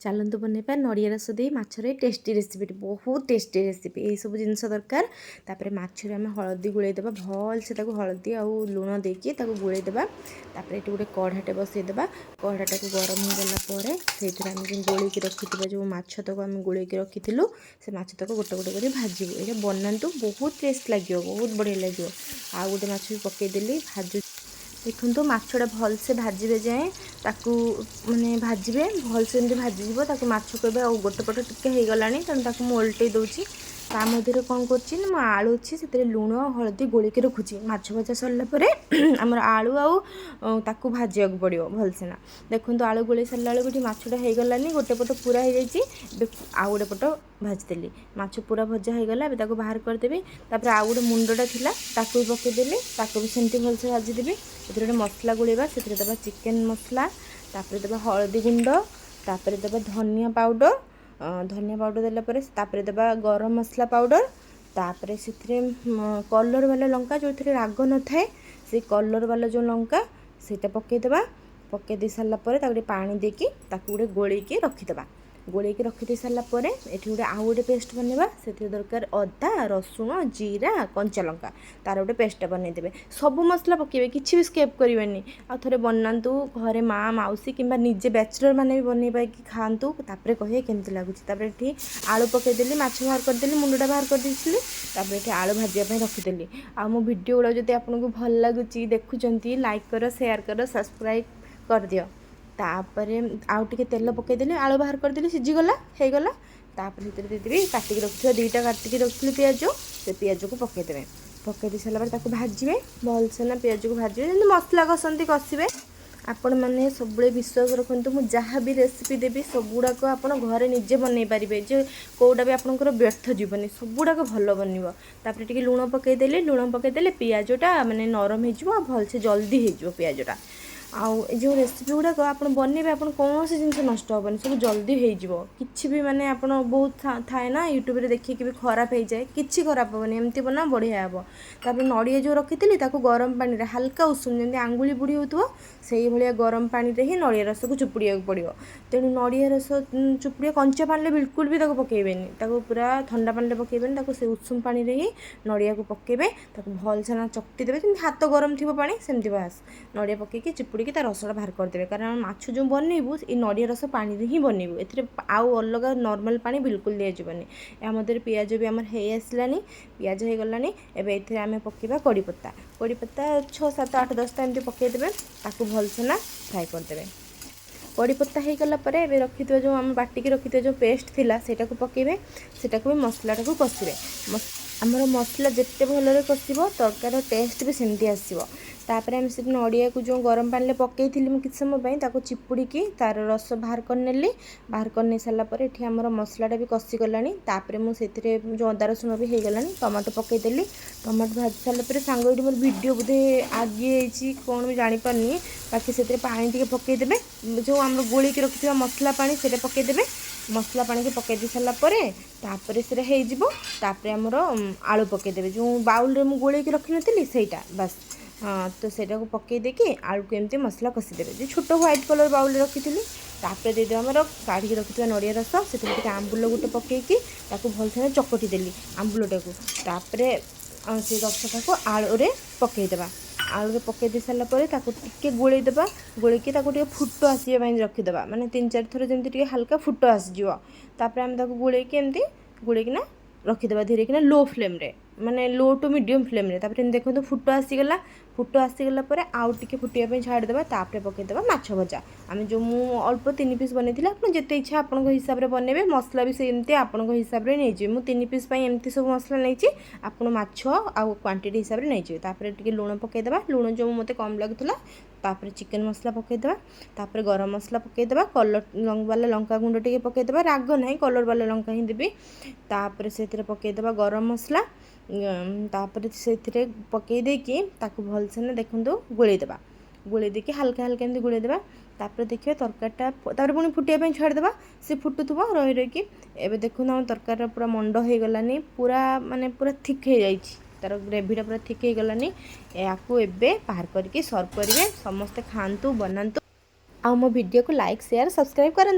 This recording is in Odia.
ଚାଲନ୍ତୁ ବନେଇବା ନଡ଼ିଆ ରସ ଦେଇ ମାଛର ଏ ଟେଷ୍ଟି ରେସିପିଟି। ବହୁତ ଟେଷ୍ଟି ରେସିପି। ଏଇସବୁ ଜିନିଷ ଦରକାର। ତାପରେ ମାଛରେ ଆମେ ହଳଦୀ ଗୋଳେଇ ଦେବା ଭଲସେ। ତାକୁ ହଳଦୀ ଆଉ ଲୁଣ ଦେଇକି ତାକୁ ଗୋଳେଇ ଦେବା। ତାପରେ ଏଠି ଗୋଟେ କଢ଼ାଟେ ବସେଇଦେବା। କଢ଼ାଟାକୁ ଗରମ ହେଇଗଲା ପରେ ସେଇଥିରେ ଆମେ ଯେଉଁ ଗୋଳେଇକି ରଖିଥିବା ଯେଉଁ ମାଛ ତକ ଆମେ ଗୋଳେଇକି ରଖିଥିଲୁ, ସେ ମାଛ ତକ ଗୋଟେ ଗୋଟେ କରି ଭାଜିବୁ। ଏଇଟା ବନାନ୍ତୁ, ବହୁତ ଟେଷ୍ଟ ଲାଗିବ, ବହୁତ ବଢ଼ିଆ ଲାଗିବ। ଆଉ ଗୋଟେ ମାଛ ବି ପକେଇଦେଲି, ଭାଜୁ। ଦେଖନ୍ତୁ, ମାଛଟା ଭଲସେ ଭାଜିବେ ଯାଏଁ ତାକୁ ମାନେ ଭାଜିବେ ଭଲସେ, ଏମିତି ଭାଜିଯିବ ତାକୁ। ମାଛ କହିବେ ଆଉ ଗୋଟେ ପଟ ଟିକେ ହେଇଗଲାଣି, ତେଣୁ ତାକୁ ମୁଁ ଓଲଟେଇ ଦେଉଛି। ତା ମଧ୍ୟରେ କ'ଣ କରୁଛି ନା, ମୁଁ ଆଳୁ ଅଛି, ସେଥିରେ ଲୁଣ ହଳଦୀ ଗୋଳିକି ରଖୁଛି। ମାଛ ଭଜା ସରିଲା ପରେ ଆମର ଆଳୁ ଆଉ ତାକୁ ଭାଜିବାକୁ ପଡ଼ିବ ଭଲସେ ନା। ଦେଖନ୍ତୁ, ଆଳୁ ଗୋଳେଇ ସାରିଲା ବେଳକୁ ଏଠି ମାଛଟା ହେଇଗଲାନି, ଗୋଟେ ପଟ ପୁରା ହେଇଯାଇଛି। ଏବେ ଆଉ ଗୋଟେ ପଟ ଭାଜିଦେଲି। ମାଛ ପୁରା ଭଜା ହେଇଗଲା, ଏବେ ତାକୁ ବାହାର କରିଦେବି। ତାପରେ ଆଉ ଗୋଟେ ମୁଣ୍ଡଟା ଥିଲା, ତାକୁ ବି ପକେଇଦେଲି, ତାକୁ ବି ସେମିତି ଭଲସେ ଭାଜିଦେବି। ଏଥିରେ ଗୋଟେ ମସଲା ଗୋଳେଇବା। ସେଥିରେ ଦେବା ଚିକେନ୍ ମସଲା, ତାପରେ ଦେବା ହଳଦୀ ଗୁଣ୍ଡ, ତାପରେ ଦେବା ଧନିଆ ପାଉଡ଼ର। ଧନିଆ ପାଉଡ଼ର ଦେଲା ପରେ ତାପରେ ଦେବା ଗରମ ମସଲା ପାଉଡ଼ର। ତାପରେ ସେଥିରେ କଲର୍ ବାଲା ଲଙ୍କା, ଯେଉଁଥିରେ ରାଗ ନଥାଏ, ସେଇ କଲର୍ ବାଲା ଯେଉଁ ଲଙ୍କା, ସେଇଟା ପକାଇଦେବା। ପକାଇ ଦେଇ ସାରିଲା ପରେ ତାକୁ ଟିକେ ପାଣି ଦେଇକି ତାକୁ ଗୋଟେ ଗୋଳେଇକି ରଖିଦେବା। ଗୋଳେଇକି ରଖିଦେଇ ସାରିଲା ପରେ ଏଠି ଗୋଟେ ଆଉ ଗୋଟେ ପେଷ୍ଟ ବନେଇବା। ସେଥିରେ ଦରକାର ଅଦା, ରସୁଣ, ଜିରା, କଞ୍ଚା ଲଙ୍କା, ତାର ଗୋଟେ ପେଷ୍ଟଟା ବନେଇଦେବେ। ସବୁ ମସଲା ପକାଇବେ, କିଛି ବି ସ୍କିପ୍ କରିବେନି। ଆଉ ଥରେ ବନାନ୍ତୁ ଘରେ, ମା, ମାଉସୀ କିମ୍ବା ନିଜେ ବ୍ୟାଚଲର୍ ମାନେ ବି ବନେଇ ପାଇକି ଖାଆନ୍ତୁ, ତାପରେ କହିବେ କେମିତି ଲାଗୁଛି। ତାପରେ ଏଠି ଆଳୁ ପକାଇଦେଲି, ମାଛ ବାହାର କରିଦେଲି, ମୁଣ୍ଡଟା ବାହାର କରିଦେଇଥିଲି। ତାପରେ ଏଠି ଆଳୁ ଭାଜିବା ପାଇଁ ରଖିଦେଲି। ଆଉ ମୋ ଭିଡ଼ିଓ ଗୁଡ଼ା ଯଦି ଆପଣଙ୍କୁ ଭଲ ଲାଗୁଛି, ଦେଖୁଛନ୍ତି, ଲାଇକ୍ କର, ସେୟାର କର, ସବସ୍କ୍ରାଇବ୍ କରିଦିଅ। ତାପରେ ଆଉ ଟିକେ ତେଲ ପକାଇଦେଲି, ଆଳୁ ବାହାର କରିଦେଲି, ସିଝିଗଲା, ହେଇଗଲା। ତାପରେ ସେଥିରେ ଦେଇଦେବି କାଟିକି ରଖିଥିବା, ଦୁଇଟା କାଟିକି ରଖିଥିଲି ପିଆଜ, ସେ ପିଆଜକୁ ପକାଇଦେବେ। ପକାଇ ଦେଇ ସାରିଲା ପରେ ତାକୁ ଭାଜିବେ ଭଲସେ ନା। ପିଆଜକୁ ଭାଜିବେ, ଯେମିତି ମସଲା କଷନ୍ତି କଷିବେ। ଆପଣମାନେ ସବୁବେଳେ ବିଶ୍ୱାସ ରଖନ୍ତୁ, ମୁଁ ଯାହା ବି ରେସିପି ଦେବି, ସବୁଗୁଡ଼ାକ ଆପଣ ଘରେ ନିଜେ ବନେଇ ପାରିବେ ଯେ କେଉଁଟା ବି ଆପଣଙ୍କର ବ୍ୟର୍ଥ ଯିବନି, ସବୁଗୁଡ଼ାକ ଭଲ ବନିବ। ତାପରେ ଟିକେ ଲୁଣ ପକାଇଦେଲି। ଲୁଣ ପକାଇଦେଲେ ପିଆଜଟା ମାନେ ନରମ ହେଇଯିବ ଆଉ ଭଲସେ ଜଲ୍ଦି ହେଇଯିବ ପିଆଜଟା। ଆଉ ଏ ଯେଉଁ ରେସିପି ଗୁଡ଼ାକ ଆପଣ ବନେଇବେ, ଆପଣ କୌଣସି ଜିନିଷ ନଷ୍ଟ ହେବନି, ସବୁ ଜଲ୍ଦି ହେଇଯିବ। କିଛି ବି ମାନେ ଆପଣ ବହୁତ ଥାଏ ନା, ୟୁଟ୍ୟୁବରେ ଦେଖିକି ବି ଖରାପ ହେଇଯାଏ, କିଛି ଖରାପ ହେବନି। ଏମିତି ବନା, ବଢ଼ିଆ ହେବ। ତାପରେ ନଡ଼ିଆ ଯେଉଁ ରଖିଥିଲି, ତାକୁ ଗରମ ପାଣିରେ ହାଲକା ଉଷୁମ, ଯେମିତି ଆଙ୍ଗୁଳି ବୁଡ଼ି ହେଉଥିବ, ସେଇଭଳିଆ ଗରମ ପାଣିରେ ହିଁ ନଡ଼ିଆ ରସକୁ ଚୁପୁଡ଼ିବାକୁ ପଡ଼ିବ। ତେଣୁ ନଡ଼ିଆ ରସ ଚୁପୁଡ଼ିଆ, କଞ୍ଚା ପାଣିରେ ବିଲକୁଲ ବି ତାକୁ ପକାଇବେନି, ତାକୁ ପୁରା ଥଣ୍ଡା ପାଣିରେ ପକାଇବେନି। ତାକୁ ସେ ଉଷୁମ ପାଣିରେ ହିଁ ନଡ଼ିଆକୁ ପକାଇବେ। ତାକୁ ଭଲସେ ନା ଚକଟି ଦେବେ, ଯେମିତି ହାତ ଗରମ ଥିବ ପାଣି ସେମିତି। ବାସ୍, ନଡ଼ିଆ ପକାଇକି ଚିପୁଡ଼ିକି ତା ରସଟା ବାହାର କରିଦେବେ। କାରଣ ମାଛ ଯେଉଁ ବନେଇବୁ, ଏଇ ନଡ଼ିଆ ରସ ପାଣିରେ ହିଁ ବନେଇବୁ। ଏଥିରେ ଆଉ ଅଲଗା ନର୍ମାଲ୍ ପାଣି ବିଲକୁଲ ଦିଆଯିବନି। ଏହା ମଧ୍ୟରେ ପିଆଜ ବି ଆମର ହେଇ ଆସିଲାନି, ପିଆଜ ହେଇଗଲାଣି। ଏବେ ଏଥିରେ ଆମେ ପକାଇବା କଡ଼ିପତ୍ତା। କଡ଼ିପତ୍ତା 6, 7, 8, 10ଟା ଏମିତି ପକାଇଦେବେ। ତାକୁ ଭଲସେ ନା ଫ୍ରାଏ କରିଦେବେ। କଡ଼ିପତ୍ତା ହେଇଗଲା ପରେ ଏବେ ରଖିଥିବା ଯେଉଁ ଆମେ ବାଟିକି ରଖିଥିବା ଯେଉଁ ପେଷ୍ଟ ଥିଲା, ସେଇଟାକୁ ପକାଇବେ। ସେଇଟାକୁ ବି ମସଲାଟାକୁ କଷିବେ। ଆମର ମସଲା ଯେତେ ଭଲରେ କଷିବ, ତରକାରୀର ଟେଷ୍ଟ ବି ସେମିତି ଆସିବ। ତାପରେ ଆମେ ସେଠି ନଡ଼ିଆକୁ ଯେଉଁ ଗରମ ପାଣିରେ ପକାଇଥିଲି ମୁଁ କିଛି ସମୟ ପାଇଁ, ତାକୁ ଚିପୁଡ଼ିକି ତାର ରସ ବାହାର କରିନେଲି। ବାହାର କରିନେଇ ସାରିଲା ପରେ ଏଠି ଆମର ମସଲାଟା ବି କଷିଗଲାଣି। ତାପରେ ମୁଁ ସେଥିରେ ଯେଉଁ ଅଦା ରସୁଣ ବି ହେଇଗଲାଣି, ଟମାଟୋ ପକାଇଦେଲି। ଟମାଟୋ ଭାଜି ସାରିଲା ପରେ, ସାଙ୍ଗ, ଏଇଠି ମୋର ଭିଡ଼ିଓ ବୋଧେ ଆଗି ହେଇଛି କ'ଣ ମୁଁ ଜାଣିପାରୁନି। ବାକି ସେଥିରେ ପାଣି ଟିକେ ପକାଇଦେବେ। ଯେଉଁ ଆମର ଗୋଳେଇକି ରଖିଥିବା ମସଲା ପାଣି, ସେଇଟା ପକାଇଦେବେ। ମସଲା ପାଣିକି ପକାଇ ଦେଇ ସାରିଲା ପରେ ତାପରେ ସେଇଟା ହେଇଯିବ। ତାପରେ ଆମର ଆଳୁ ପକାଇଦେବେ, ଯେଉଁ ବାଉଲରେ ମୁଁ ଗୋଳେଇକି ରଖିନଥିଲି ସେଇଟା। ବାସ୍, ତ ସେଇଟାକୁ ପକାଇ ଦେଇକି ଆଳୁକୁ ଏମିତି ମସଲା କଷିଦେବେ, ଯେଉଁ ଛୋଟ ହ୍ୱାଇଟ୍ କଲର୍ ବାଉଲରେ ରଖିଥିଲି। ତାପରେ ଦେଇଦେବେ ଆମର କାଢ଼ିକି ରଖିଥିବା ନଡ଼ିଆ ରସ। ସେଥିରେ ଟିକେ ଆମ୍ବୁଲ ଗୋଟେ ପକାଇକି ତାକୁ ଭଲସେ ଚକଟି ଦେଲି ଆମ୍ବୁଲଟାକୁ। ତାପରେ ସେ ରସଟାକୁ ଆଳୁରେ ପକାଇଦେବା। ଆଳୁରେ ପକାଇ ଦେଇ ସାରିଲା ପରେ ତାକୁ ଟିକେ ଗୋଳେଇ ଦେବା। ଗୋଳେଇକି ତାକୁ ଟିକେ ଫୁଟ ଆସିବା ପାଇଁ ରଖିଦେବା, ମାନେ ତିନି ଚାରି ଥର ଯେମିତି ଟିକେ ହାଲକା ଫୁଟ ଆସିଯିବ। ତାପରେ ଆମେ ତାକୁ ଗୋଳେଇକି, ଏମିତି ଗୋଳେଇକିନା ରଖିଦେବା ଧୀରେକିନା ଲୋ ଫ୍ଲେମ୍ରେ, ମାନେ ଲୋ ଟୁ ମିଡ଼ିୟମ୍ ଫ୍ଲେମ୍ରେ। ତାପରେ ଏମିତି ଦେଖନ୍ତୁ, ଫୁଟ ଆସିଗଲା। ଫୁଟ ଆସିଗଲା ପରେ ଆଉ ଟିକେ ଫୁଟିବା ପାଇଁ ଛାଡ଼ିଦେବା। ତାପରେ ପକାଇଦେବା ମାଛ ଭଜା। ଆମେ ଯେଉଁ ମୁଁ ଅଳ୍ପ ତିନି ପିସ୍ ବନେଇଥିଲି, ଆପଣ ଯେତେ ଇଚ୍ଛା ଆପଣଙ୍କ ହିସାବରେ ବନେଇବେ। ମସଲା ବି ସେମିତି ଆପଣଙ୍କ ହିସାବରେ ନେଇଯିବେ। ମୁଁ ତିନି ପିସ୍ ପାଇଁ ଏମିତି ସବୁ ମସଲା ନେଇଛି, ଆପଣ ମାଛ ଆଉ କ୍ୱାଣ୍ଟିଟି ହିସାବରେ ନେଇଯିବେ। ତାପରେ ଟିକେ ଲୁଣ ପକାଇଦେବା। ଲୁଣ ଯେଉଁ ମୋତେ କମ୍ ଲାଗୁଥିଲା। ତାପରେ ଚିକେନ୍ ମସଲା ପକାଇଦେବା। ତାପରେ ଗରମ ମସଲା ପକାଇଦେବା। କଲର୍ ବାଲା ଲଙ୍କା ଗୁଣ୍ଡ ଟିକେ ପକାଇଦେବା। ରାଗ ନାହିଁ, କଲର୍ ବାଲା ଲଙ୍କା ହିଁ ଦେବି। ତାପରେ ସେଥିରେ ପକାଇଦେବା ଗରମ ମସଲା। ତାପରେ ସେଥିରେ ପକାଇ ଦେଇକି ତାକୁ ଭଲସେ ନା ଦେଖନ୍ତୁ ଗୋଳେଇ ଦେବା। ଗୋଳେଇ ଦେଇକି ହାଲକା ହାଲକା ଏମିତି ଗୋଳେଇ ଦେବା। ତାପରେ ଦେଖିବା ତରକାରୀଟା। ତାପରେ ପୁଣି ଫୁଟିବା ପାଇଁ ଛାଡ଼ିଦେବା, ସେ ଫୁଟୁଥିବ ରହି ରହିକି। ଏବେ ଦେଖନ୍ତୁ, ଆମ ତରକାରୀର ପୁରା ମଣ୍ଡ ହେଇଗଲାନି, ପୁରା ମାନେ ପୁରା ଥିକ୍ ହେଇଯାଇଛି। ତାର ଗ୍ରେଭିଟା ପୁରା ଥିକ୍ ହେଇଗଲାନି। ଏହାକୁ ଏବେ ବାହାର କରିକି ସର୍ଭ କରିବେ। ସମସ୍ତେ ଖାଆନ୍ତୁ, ବନାନ୍ତୁ ଆଉ ମୋ ଭିଡ଼ିଓକୁ ଲାଇକ୍, ସେୟାର, ସବସ୍କ୍ରାଇବ୍ କରନ୍ତୁ।